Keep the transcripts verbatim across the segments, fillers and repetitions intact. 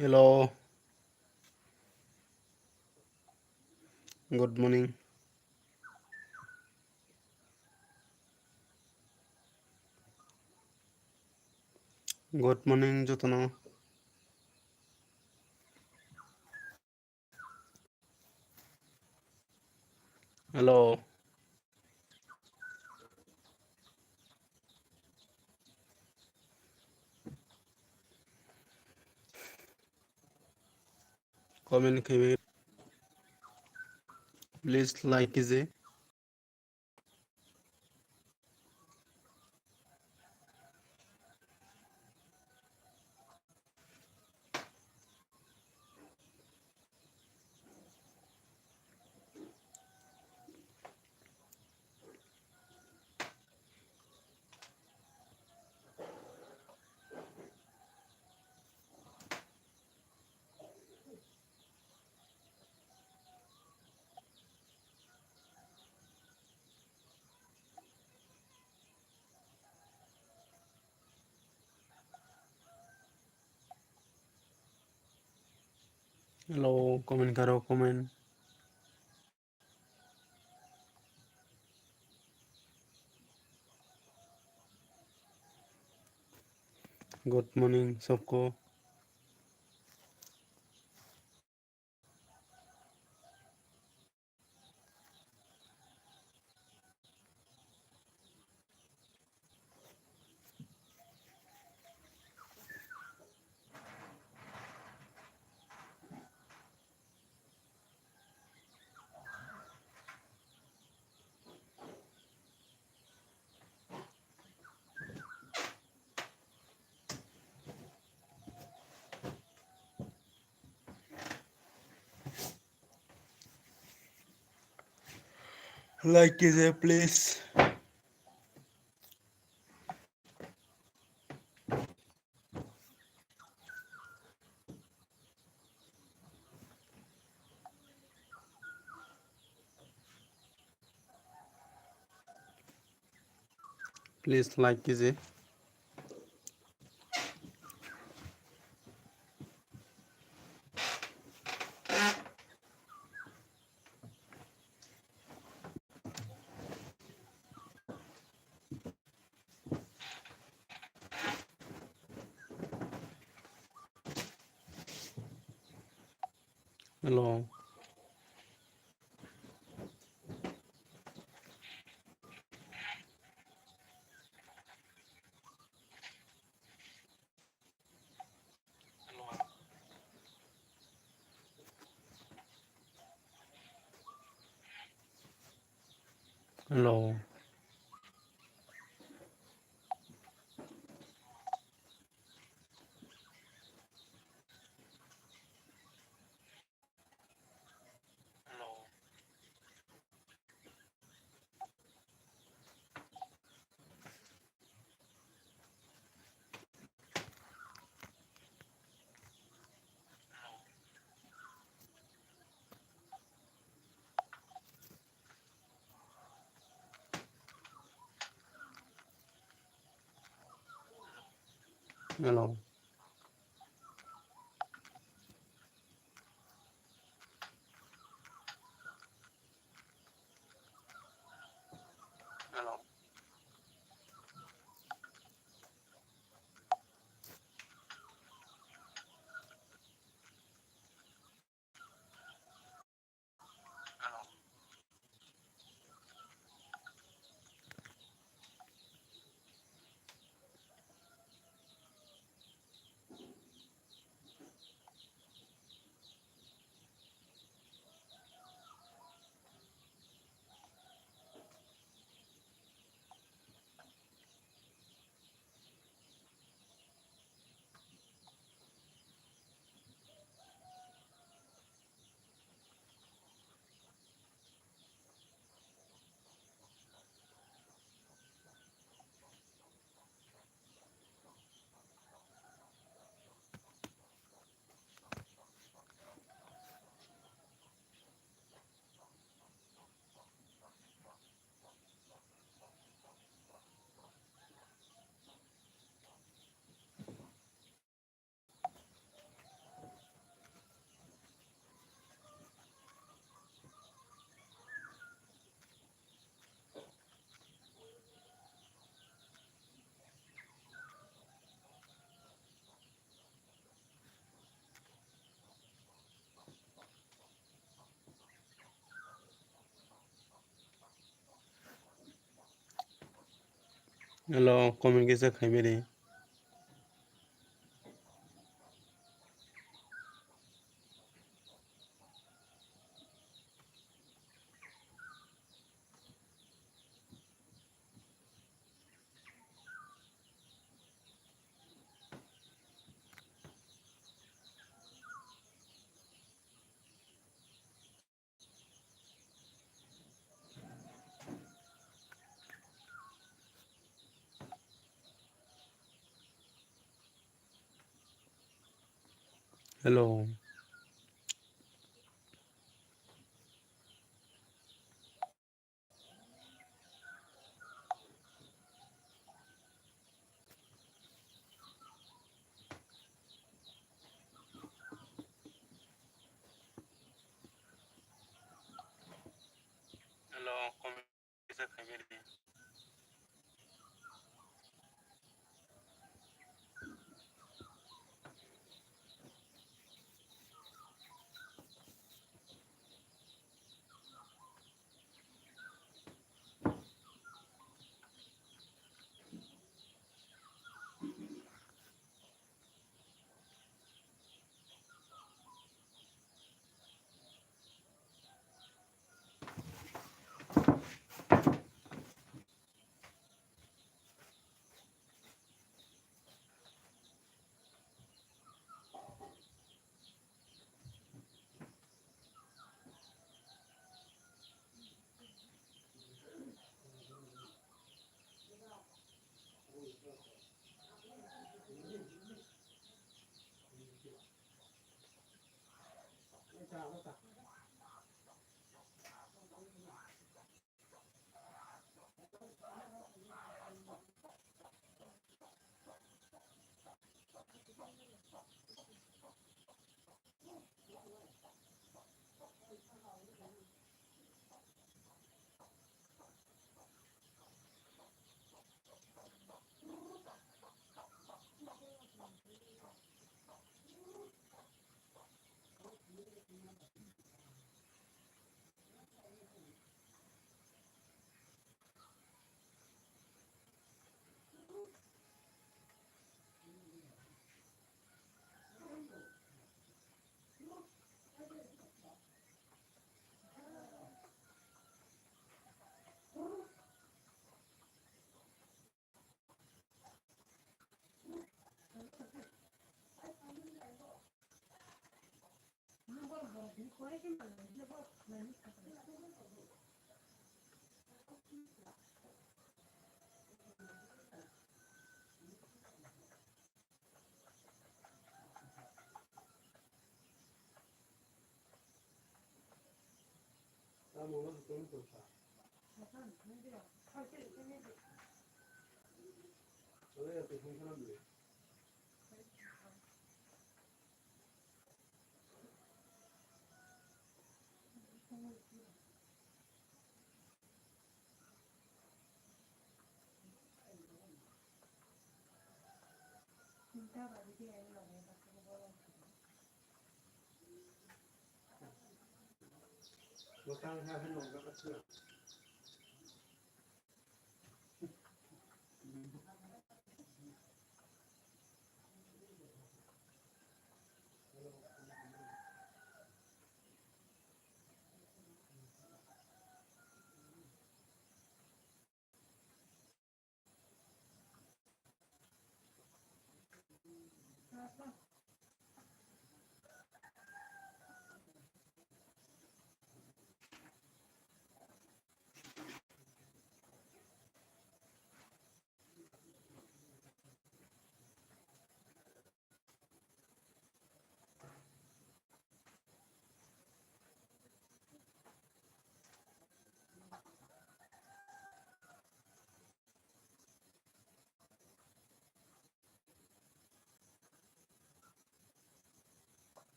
Hello. Good morning. Good morning, jotono. Hello. Comment khe, please like khe. Hello, comment karo, comment. Good morning, sabko. Like khe, please. Please like khe. Hello. Hello. Hello. Hello. Hello, comment kisa khaimani. Hello. Hello, comment kisa khaimani.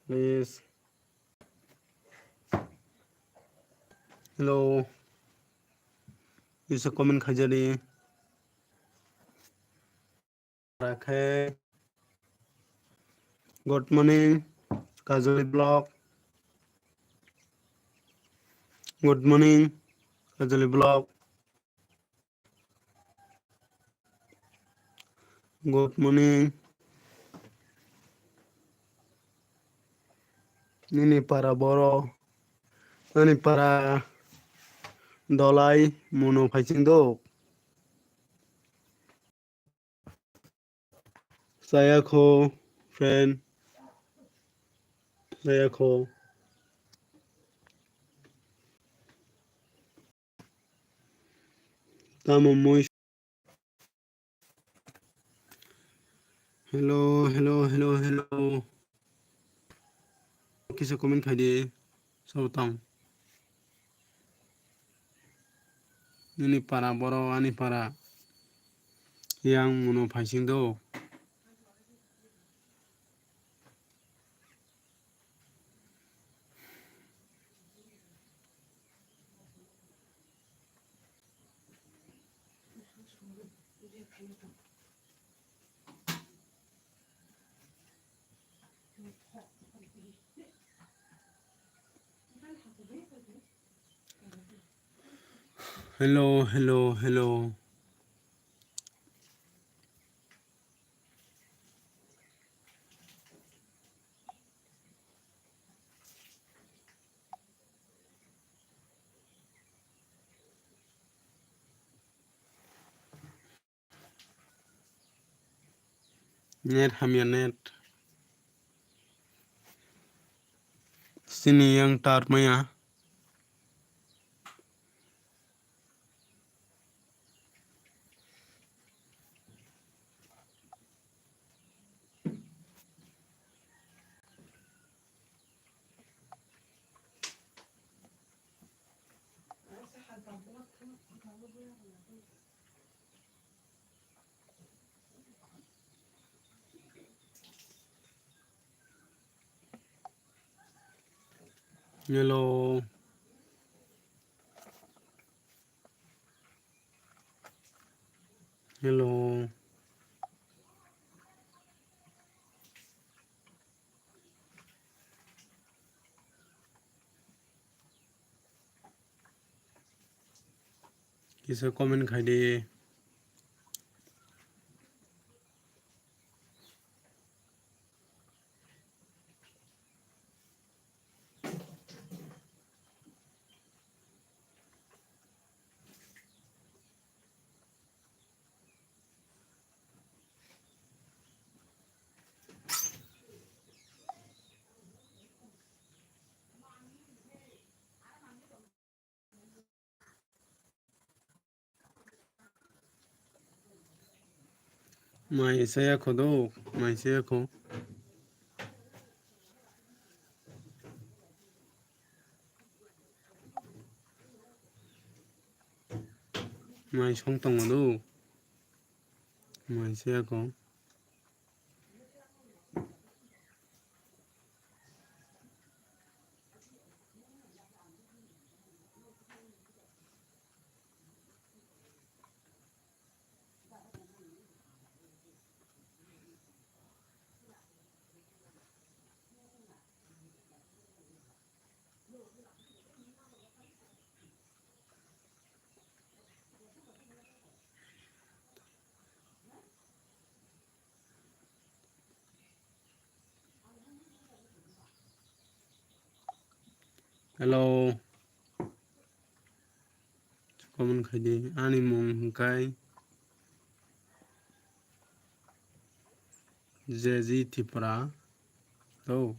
Please. Hello. Kisa comment khaijadi. Rakhe. Good morning, Kajoli Vlog. Good morning, Kajoli Vlog. Good morning. Nini para boro, nini para dolai muno phaising do. Saya kho, friend. Saya kho. Tamo mui. Hello, hello, hello, hello. Kisa comment khai di. Sabo tang. Nini para boro, ani para. Yang muno phaising do. Hello, hello, hello. Net hamya net. Sini yang tar maya. Hello. Hello. Kisa comment khai di. Mai saya kho do, mai saya kho. Mai song tongo do. Mai saya kho. Hello. Comment khai di. Ani mung hwnkhe J G Tripura. Oh.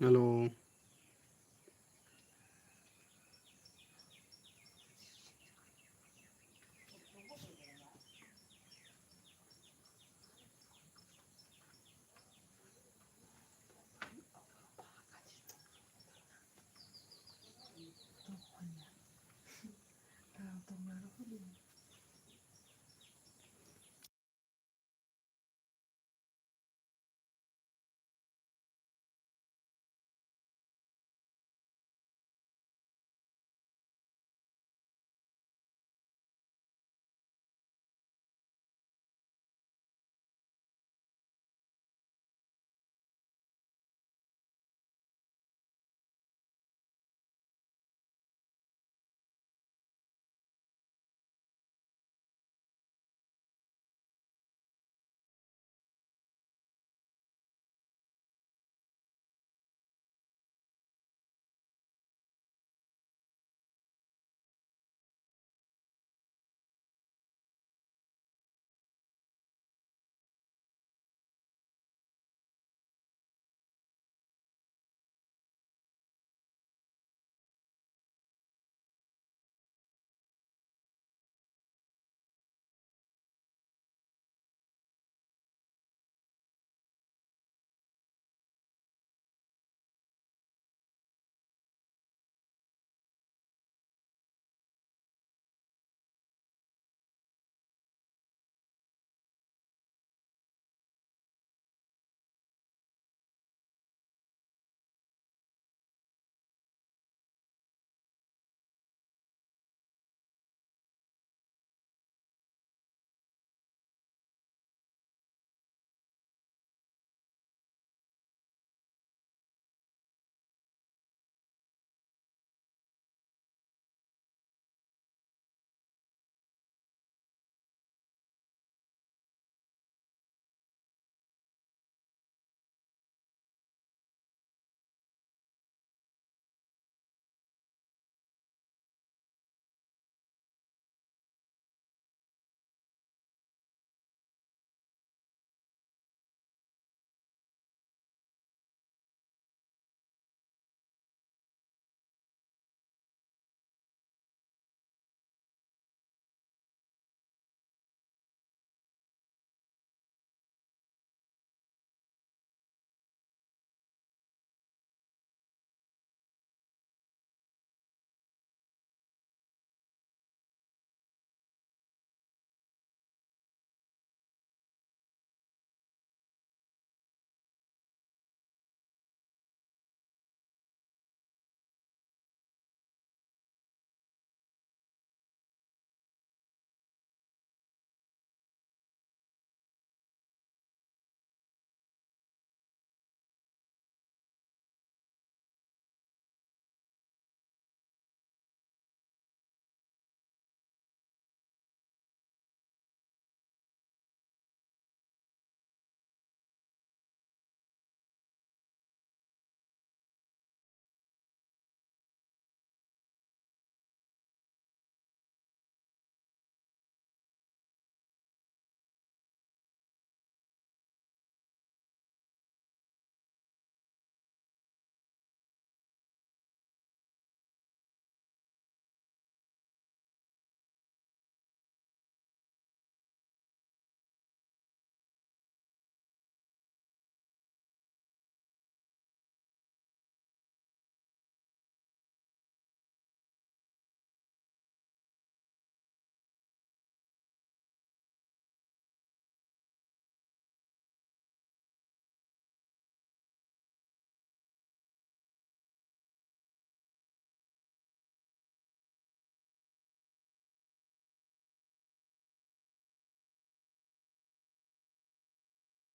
Hello.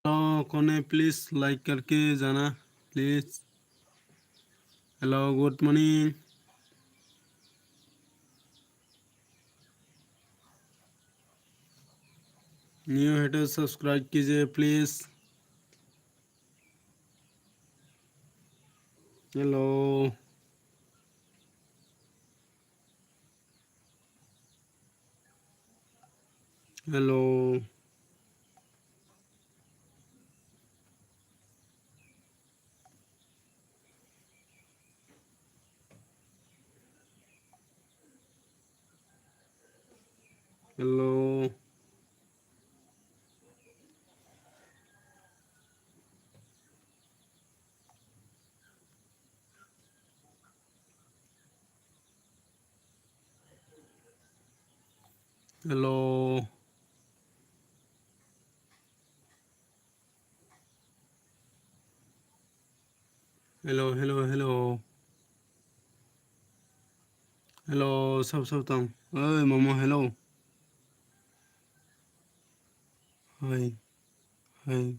तो कौन है, please like करके जाना, please। Hello, good morning। New है तो subscribe कीजिए, please। Hello। Hello। Hello. Hello. Hello, hello, hello. Hello, sab sab tang. Oi, mama, hello. Hi. Hi.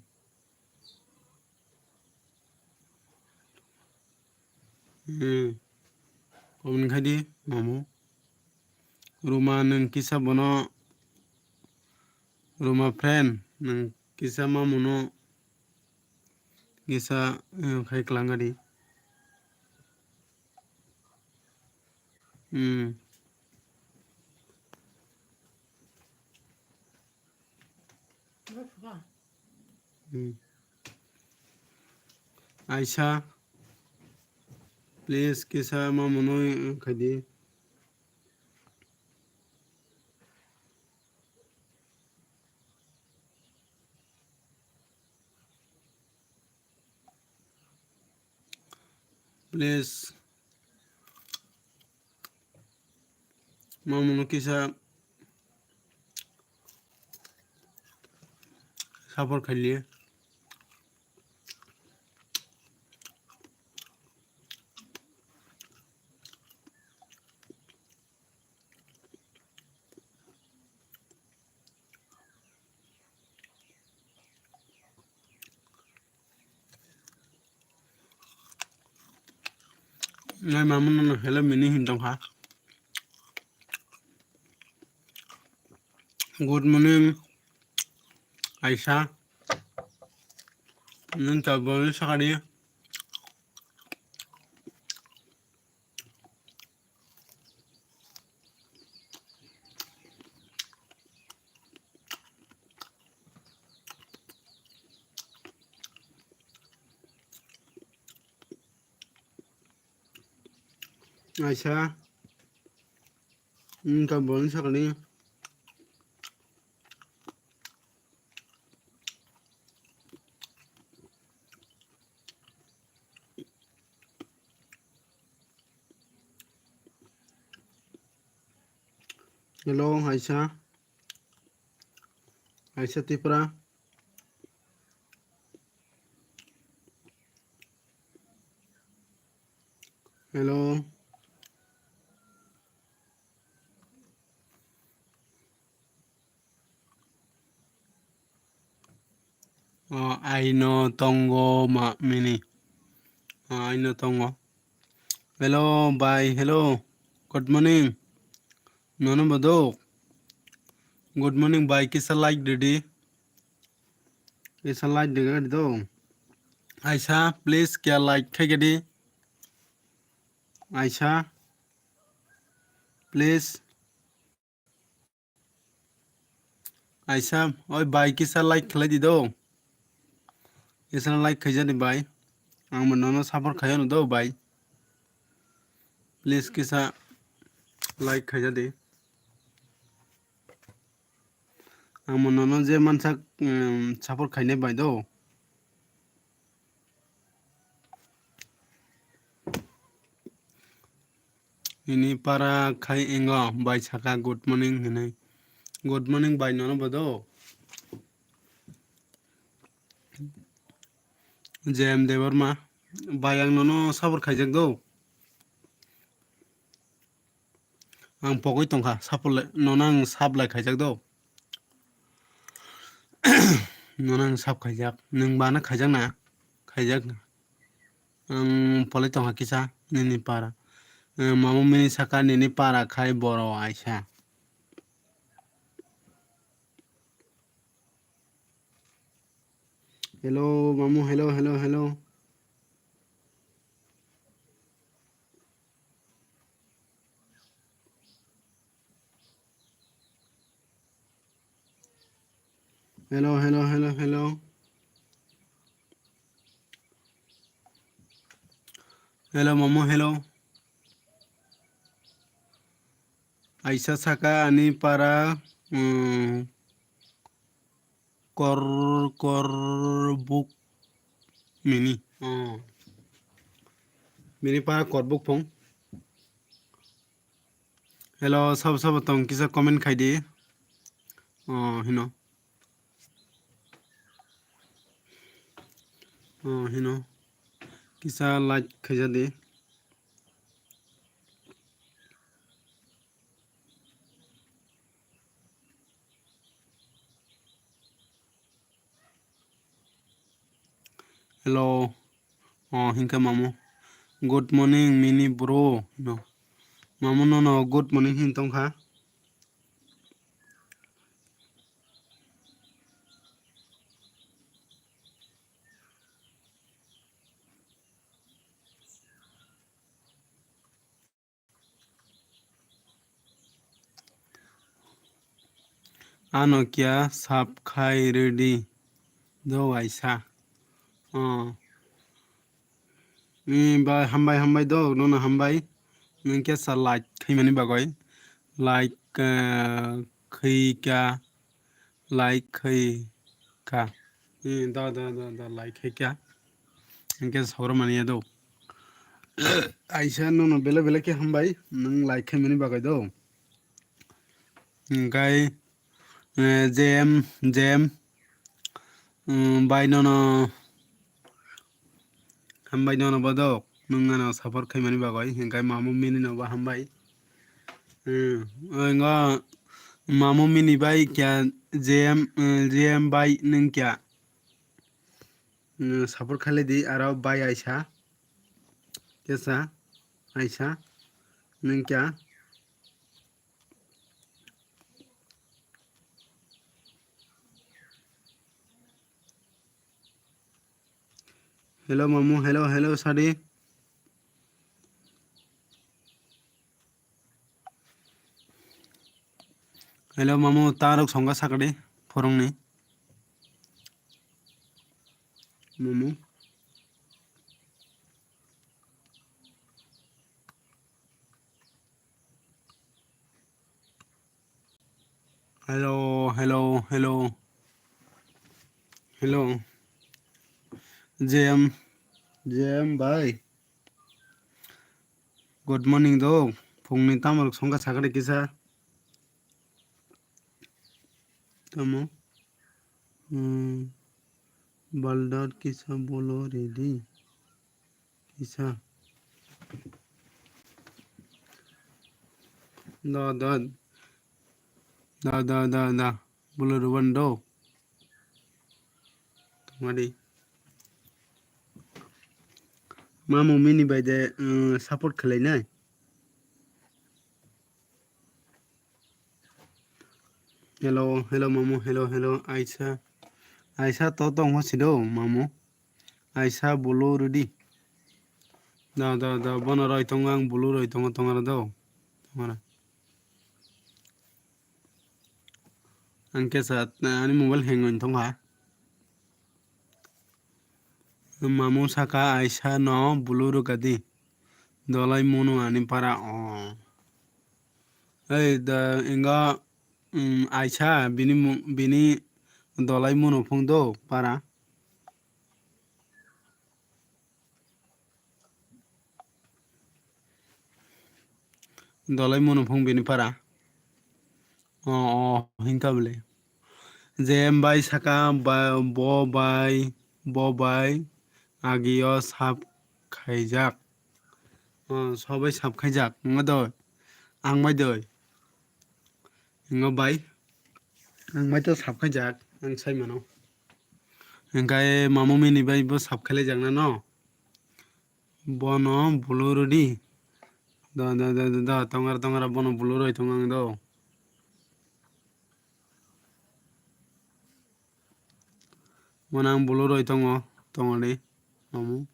Hmm. Comment khai di, mamu. Ruma, nwng kisa bono, Ruma friend, nwng kisa mamuno kisa, eh, khai kwlangkha di. Hmm. Hmm. Aisa, please kisa mamuno khai di. Please. Mamuno kisa support khaili. Nai mamu no hello mini hin tongkha. Good morning, Aisa. Nwng taboni sakani. Aisa, nwng taboni sakani. Hello, Aisa. Aisa Tripura. Hello. Oh, aino tongo ma mini. Oh, aino tongo. Hello, bhai. Hello. Good morning. Nono bodo. Good morning, bhai. Kisa like didi. Kisa like didi do. Aisa, please, kya like khai gadi. Aisa, please. Aisa, oi bhai, kisa like khlai di do. Kisa like khaija di bhai. Ang bo nono support khaio no do bhai. Please kisa like khaija di. Ang bo nono je mansak, um, support khainai bhai do. Nini para khai engo, bai saka good morning hinui. Good morning bai, nono bodo. J M Debbarma, bai ang nono sabor khaijak do. Ang pogwi tongkha, sap lai, nono ang sap lai khaijak do. Nono ang sap khaijak, nwng bana khaijak na? Khaijak. Ang polai tongkha kisa, nini para. Eh, mamu mini saka nini para khai boro aisa. Hello, mamu, hello, hello, hello. Hello, hello, hello, hello. Hello, mamu, hello. Aisa saka ani para, mm, kor, kor buk mini. Oh. Mini pa kor buk phung. Hello, sabo sabo tong kisa comment khai di. Oh, hino. Oh, hino. Kisa like khaija di. Hello. Oh, hinka mamu. Good morning, mini bro. No. Mamu no no, good morning hin tongkha. Ano kya sap khai rwdi do waisa. Oh. Ni ba hambai, hambai do, nono hambai. Nwng kya sa like khaimani bagwi. Like, eh, khaika. Like khai kha. Eh, da, da, da, da, like khai kha. Hingke sauro mani ya do. Aisa nono bele bele ke hambai, nwng like khai mani bagwi do. Hingkai, eh, J M, J M, mm, bai nono Hambai nono bodok, nwng ano support khaimani bagwi, hingkai mamu mini no bo hambai. Hmm, ngo mamu mini bai kya J M, eh, J M bai nwng kya, hmm, support khailai di aro bai aisa, kesa aisa nwng kya. Hello mamu, hello, hello sadi. Hello mamu, tarok songga sakadi phorongni. Mamu. Hello, hello, hello. Hello. J M, J M bhai. Good morning do. Phungni tamorok songkha sakari kisa. Tamo. Hmm. Baldar kisa bolo ready. Kisa. Da, da. Da, da, da, da. Bolo rwban do. Tongmadi. Mamu mini bai de, uh, support khlai nai. Hello, hello mamu, hello, hello, aisa. Aisa to tong ho sido mamu. Aisa bulu rudi. Da, da, da, bono roi tongo ang bulu roi tongo tongara do. Tongara. Ang kesa, ani mobile hang oi tongkha. Mamu saka aisa no bulu rwkadi. Dolai munu ani para o. Ei da inga, um, aisa bini mu-, bini dolai munu phung do para. Dolai munu phung bini para. O, o, hinka bwle. J M bai saka ba, bo bai, bo bai agio sap khaijak. O, sobai sap khaijak. Wngma doi. Ang bai doi. Wngma bai. Ang bai to sap khaijak. Ang sai mano. Hingkai mamu mini bai bo sap khailai jak na no. Bono bulu rudi. Da, da, da, da, da, tongara, tongara, bono bulu roi tong ang do. Bono ang bulu roi tongo, tongoni, mamu.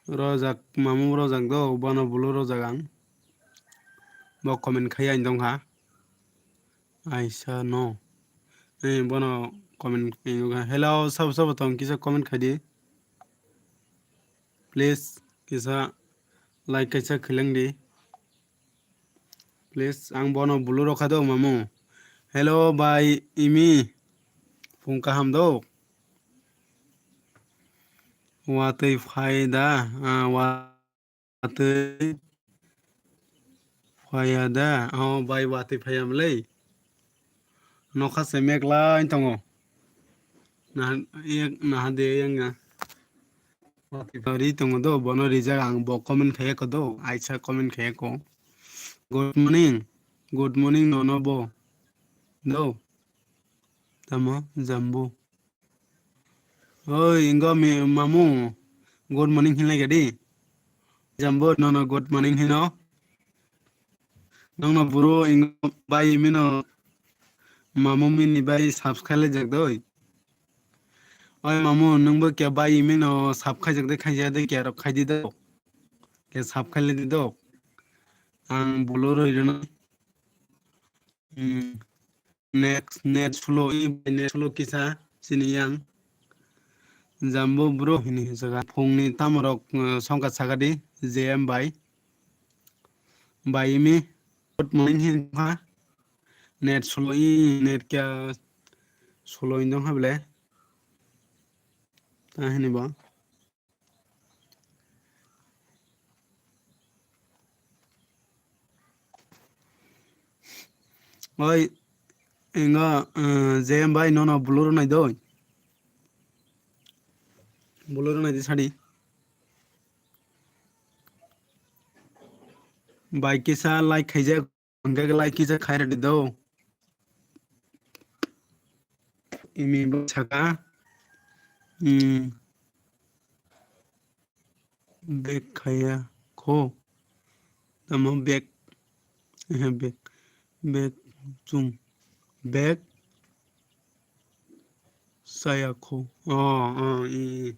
Rojak, mamu rojak do, bono bulu rojak ang. Bo comment khai ani tongkha. Aisa no. Eh, bono comment, eh, hello, sabo sabo tong kisa comment khai di. Please, kisa like kaisa khwlwng di. Please, ang bono bulu rokha do mamu. Hello, bai Imi. Phung kaham do? Watwi phai da? Ah, wa- Watwi phaiya da? Oh, bai, watwi phaiya mlei. Nokha se meklai tongo. Naha, naha de yang ya. Watwi phari tongo do, bono rijak ang bo comment khaiya ko do, aisa comment khaiya ko. Good morning. Good morning, nono bo. Do. Tamo, jambu. Oi, ingo mi, mamu. Good morning hinlai gadi. Jambo, nono good morning hino. Nongno buru ingo bai mino mamu mini bai subscribe jak doi. Oi mamu, nungbo kya bai mino subscribe jak de khaija de kya rok khaidi do. Kya subscribe di do. Ang bulu roi rino. Hmm. Next, net slow, i bai net slow kisa, sini yang. Jambo bro, hini jaga. Phungni tamorok, uh, songkha sagadi, J M bai. Bai imi, good morning hin ha. Net slow, i net kya slow in dong ha bele. Ta hini ba. Oi, inga, eh, J M bai nono bulu rwnai doi. Bulu rwnai di sadi. Bai kisa like khaijak. Hwnkhe like kisa khairadi do. Imi bo saka. Hmm. Bek khaya kho. Tamo bek. Eh, bek. Bek chung. Bek. Saya kho. Oh, oh, i, i.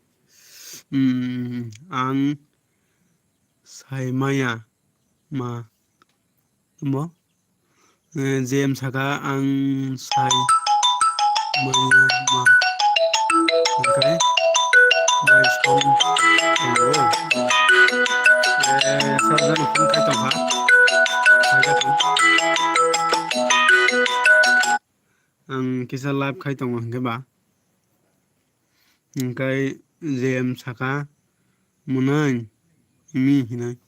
Hmm, ang sai maya ma. Mo? Eh, J M saka ang sai maya ma. Okay. Mai song tongo. Eh, sarjan phone khai tongkha. Khai tong. Ang kisa live khai tongo hwnkhe ba. Hwnkhe J M saka, mwnai, mi hinai.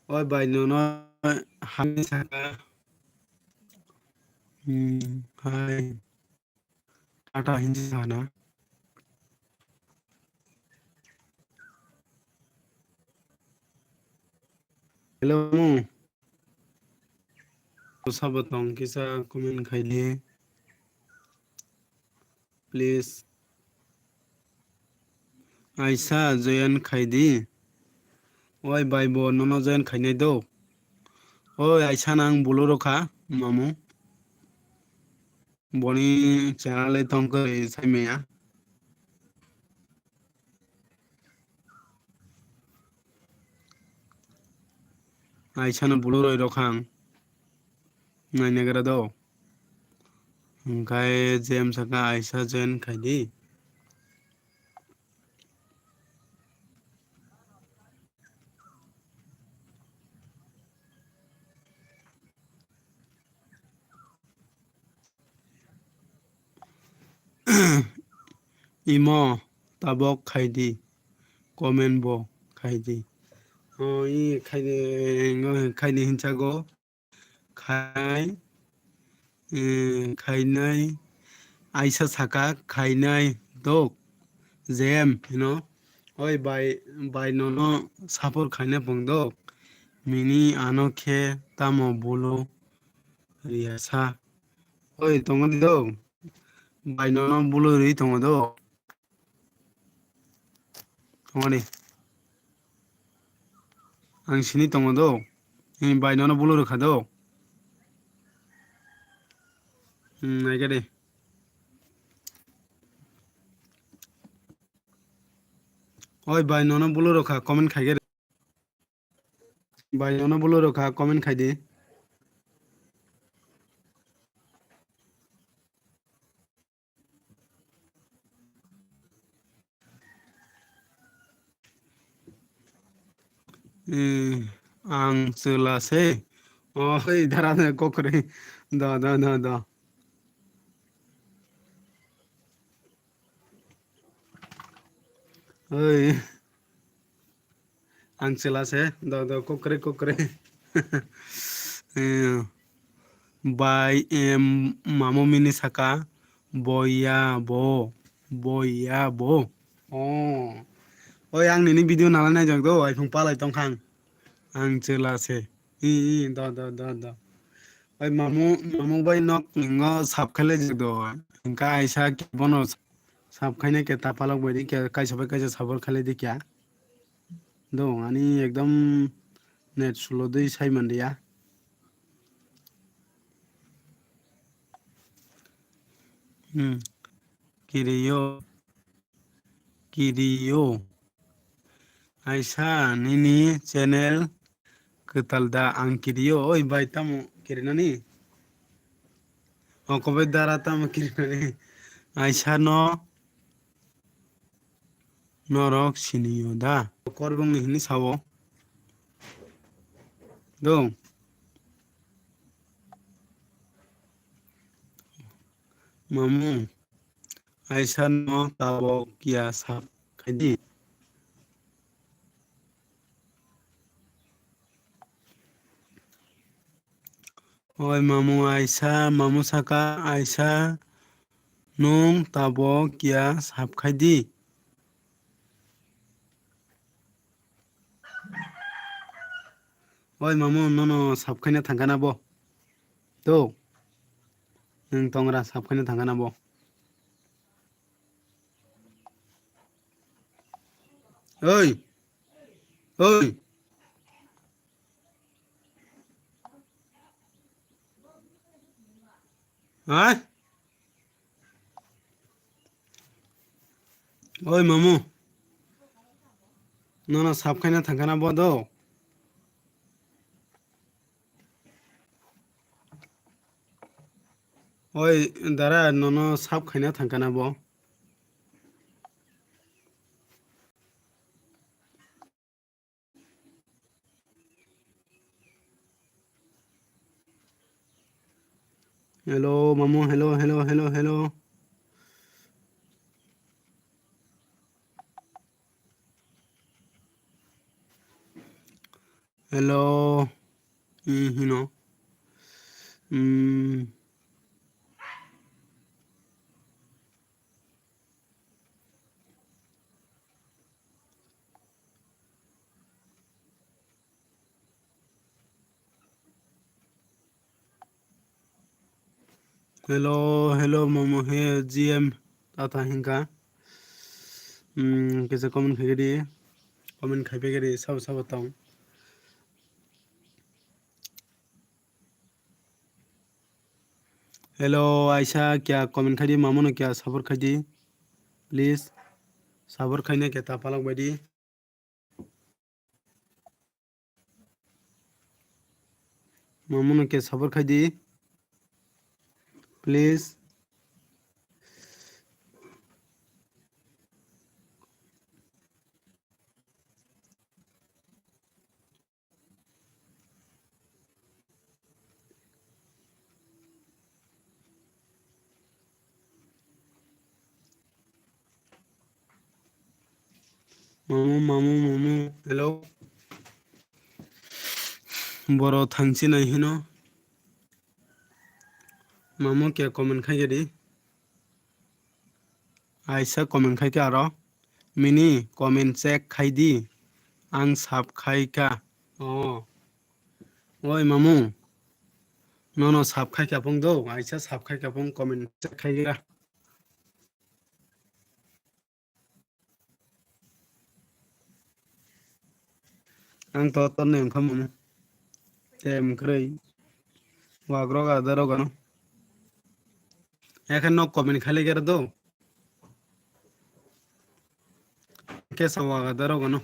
Oi bai nono hani saka. Hmm, hai. Tata hinji sana. Hello. Sabo tong kisa comment khaidi. Please. Aisa join khaidi. Oi bai bo nono join khainai do. Oi aisa nang bulu rokha mamu. Boni channel le tongkhe saimaya. Aisano bulu roi rok ang nainagra do. Hwnkhe J M saka aisa join khaidi. Imo tabok khaidi, comment bo khaidi. O, i khaidi, khaidi hinsago. Khai, eh, khainai, aisa saka khainai dok, J M hino, oi bai, bai nono support khaina pung dok, mini ano khe tamo bulu riyasa, oi tongo di dok, bai nono bulu ri tongo dok. Tongmani. Ang sini tongo do. Ni bai nono bulu rwkha do. Hmm, naikhe de. Oi bai nono bulu rwkha, comment khaikhe de. Bai nono bulu rwkha, comment khaidi. Eh, ang chwla se. Oh, oi, dara na kokre. Da, da, da, da. Oi. Ang chwla se. Da, da, kokre, kokre. Eh, bai, em, mamo mini saka. Boya bo. Boya bo. Oh. Oi, ang nini video nalai naijak do, iphung palai tongkha ang. Ang chwla se. I, i, do, do, do, do. Oi, mamu, mamu bai nok ningo sab khailai jak do. Hingkha aisa bono sab khaina khe tapalok bai di khe kaisa bai kaisa sabor khailai di khe. Do, ani ekdom net slow dui sai manliya. Hmm. Kiriyo. Kiriyo. Aisa nini channel kwtal da ang kiriyo. Oi bai tamo kirinani? Oko bai dara tamo kirinani? Aisa no norok siniyo da. Korbong ni hini sao. Do. Mamu. Aisa no tabok ya sab khaidi. Oi mamu aisa, mamu saka aisa nung tabok ya sab khaidi. Oi mamu nono sab khaina thangkana bo. To. Nung tongra sab khaina thangkana bo. Oi. Oi. Hai. Oi mamu. Nono sab khaina thangkana bo do. Oi dara nono sab khaina thangkana bo. Hello, mamu, hello, hello, hello, hello. Hello. Mm, hino. Mm. Hello, hello, mamu he G M tata hinka. Hmm, kisa comment khai di, comment khai pegedi, sabo sabo tong. Hello, aisa kya comment khai di, mamu no kya sabor khai di, please, sabor khai na kya tapalok bai di. Mamuno ke sabor khai di. Please. Mamu, mamu, mamu, hello. Boro thangchi nai hino. Mamu kya comment khai di. Aisa comment khai kha aro. Mini comment check khai di. Ang sab khai kha. Oh. Oi mamu. Nono sab khai kha phung do. Aisa sab khai kha phung comment check khai kha. Ang to torne wngkha mamu. Te mwkhwrwi. Wagrok adarok ano. Ekhe nok comment khali gera do. Kesa waga darok ano.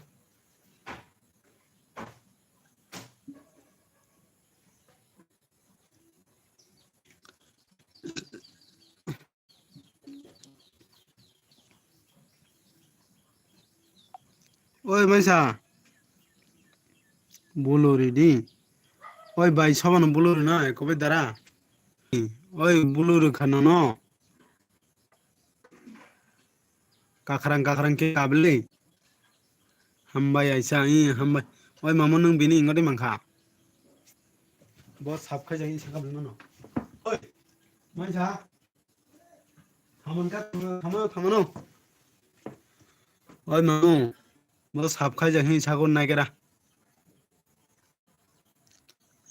Oi, maisa. Bulu ridi. Oi bai, sobono bulu rina, ekobai dara. Oi bulu rikha nono. Kakrang kakrang khe kabili. Hambai aisa, i hambai. Oi mamo nwng bini ingo de mankha. Bo sap khai jai saka bini mano. Oi. Maisa. Thamon ka, thamano, thamano. Oi mamo. Bo sap khai jai saka naikera.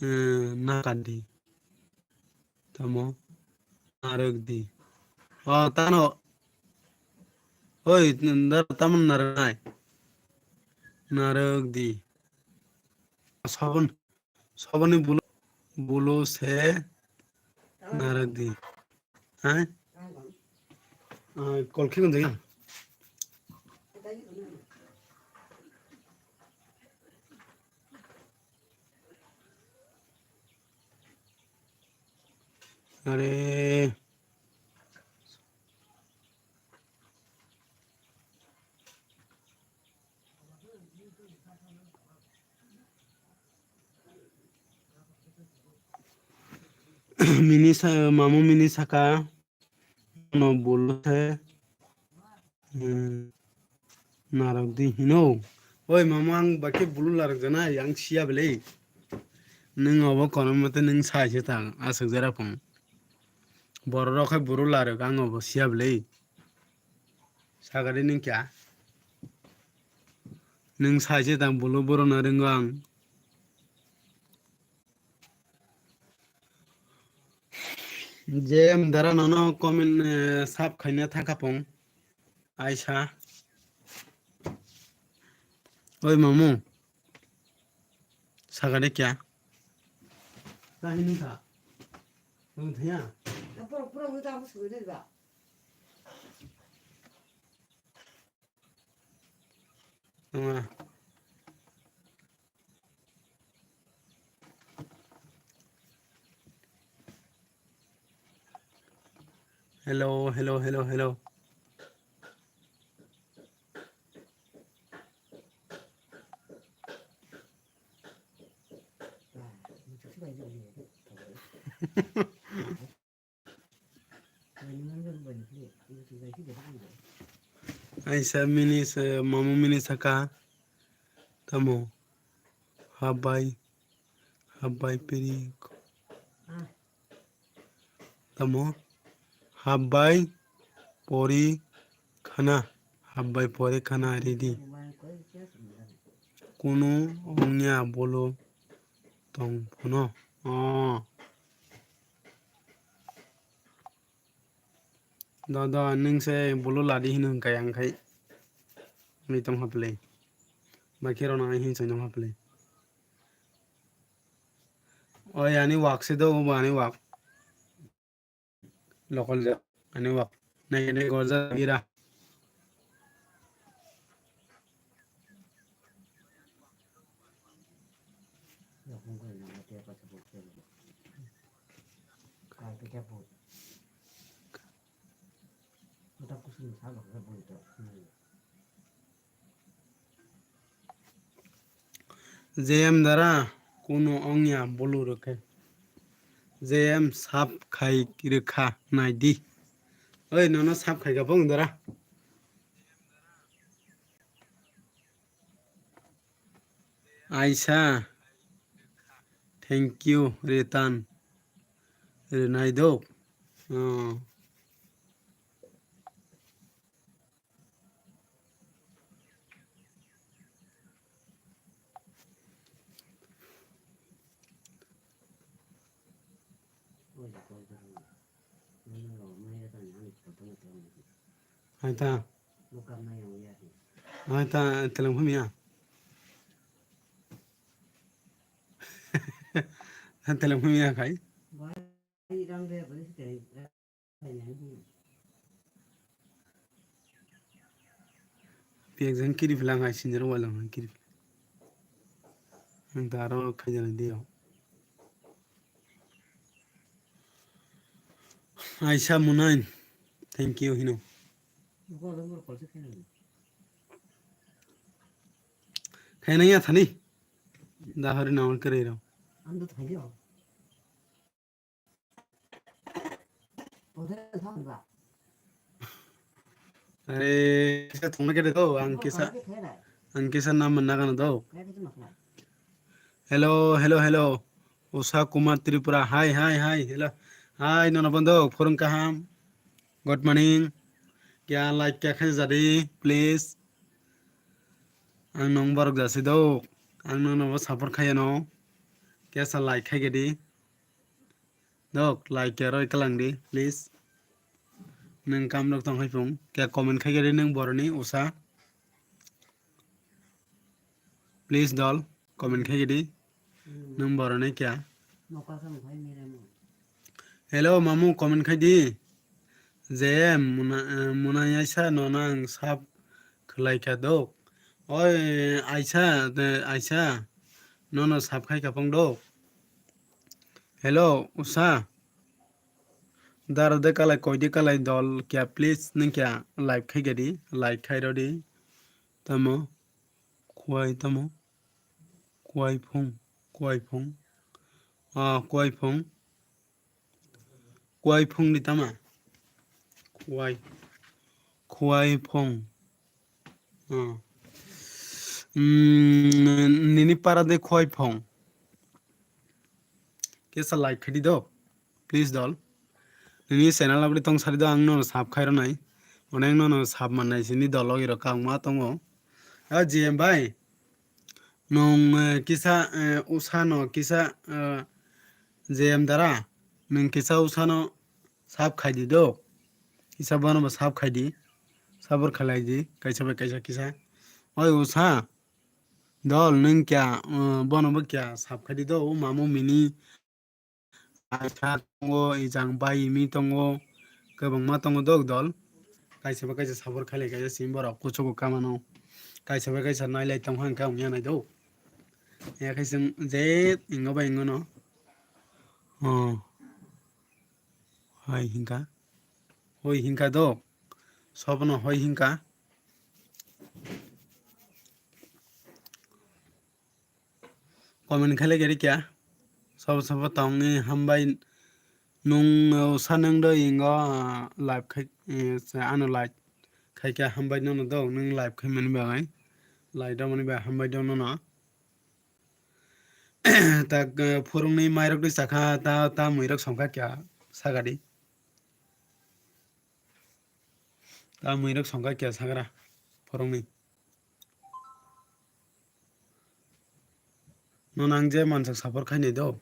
Eh, nakadi. Tamo? Narwk di. O, tano. Oi, dara tamo narwk nai? Narwk di. Sobon, soboni bulu, bulu se narwk di. Hai? Ah, kol khe gonjak ya. Are. Mini sa-, mamu mini saka. No bulu se, hmm, narok di hino. Oi mama, ang bakhe bulu larok janai, ang siya bele. Nwng obo kono mate nwng sai se tang, aswk jera phung. Borok rok khai bulu larok, ang obo siya bele. Sagari nwng kya? Nwng sai se tang bulu boro na ringo ang. J M dara nono comment, eh, sap khaina thangkha pong. Aisa. Oi mamu. Sagade kya? Tahini kha. Nwng thaya? Pura, pura, pura, pura, pura. Tama. Hello, hello, hello, hello. Aisa mini se, mamu mini saka. Tamo. Habai. Habai piri. Tamo. Habai pori khana. Habai pori khana ready. Kunu ongya bolo tong phono. Oh. Da, da, nwng se bulu ladi hino hwnkha yang khai. Ni tong haple. Bakhe rona hin chai nong haple. Oi, ani wak se do, bo ani wak. Lokol ja, ani wak. Nai, nai, gorja gira. J M dara kuno ongya bulu rwkhe. J M sap khai rwkha naidi. Oi, nono sap khai ka bong dara. Aisa, thank you, Retan. Renaidok. Oh. Hai ta. Hai ta, teleng phumi ya. Teleng phumi ya khai. Pi ekjon kiri philang hai sinjaro walang hai kiri. Ang ta aro khaijana diyo. Aisa munain. Thank you hino. Khaina ya thani. Dahori na kwrwi rw. Are, kisa thongna kede do, ang kisa, ang kisa nam manna gana do. Hello, hello, hello. Usha Kumar Tripura. Hi, hi, hi. Hello. Hi, nono bondo, phurung kaham. Good morning. Kya like kya khai jadi, please. Ang nong borok jasi do. Ang nono bo support khai no. Kya sa like khai gedi. Dok, like kya roi kalang di, please. Neng kam rok tong hai phung. Kya comment khai gedi neng boroni usa. Please dol, comment khai gedi. Neng boroni kya. Hello, mamu, comment khai di. J M, muna, eh, muna yaisa no nang sap khlai kha dok. Oi, aisa, eh, aisa, nono sap khai kha phung dok. Hello, usa. Daro de kalai, koi de kalai dol kya, please, neng kya like khai gedi, like khai rodi. Tamo, kuai tamo, kuai phung, kuai phung. Ah, kuai phung. Kuai phung ni tama? Kuai. Kuai phung. Oh. Mm, nini para de kuai phung. Kesa like khadi do. Please dol. Nini channel abri tong sari do ang nono sub khai ronai. Onek nono sub mannai sini dol logi rok kang ma tongo. Ah, G M bai. Nung, eh, kisa, eh, usano kisa, eh, J M dara, nung kisa usano sap khai di do. Kisa bono bo sap khai di. Sabor khalai di, kaisa bai kaisa kisa. Oi usa, dol nung kya, eh, bono bo kya sap khai di do, o mamu mini. Aisa tongo, ijang bai imi tongo, kwbangma tongo dok dol. Kaisa bai kaisa sabor khailai kaisa simi borok kuchugo kamano. Kaisa bai kaisa nailai tongkha hwnkhe wngya nai do. Ya khe chwng je ingo bai ingo no. Oh. Hai hinka. Hoi hinka do. Sobono hoi hinka. Comment khailai gari kya? Sabo sabo tongni hambai nung, uh, sanang do ingo, uh, live khai, uh, se ano like khai kya hambai nono do nung live khai mani bagai. Like do mani bai hambai do nono. Tak, uh, phurungni mairok dwi chakha ta, ta muirok songkha kya sagadi. Ta muirok songkha kya sagra phurungni. Nono ang je mansak support khainai do.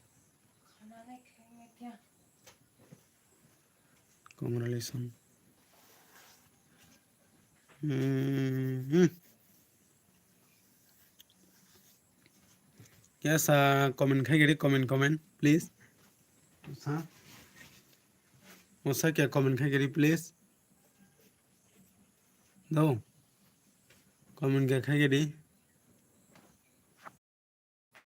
Congratulations. Hmm. Yes, uh, comment khai gari, comment, comment, please. Sa? Mosa kya comment khai gari, please. Do. Comment kya khai gari.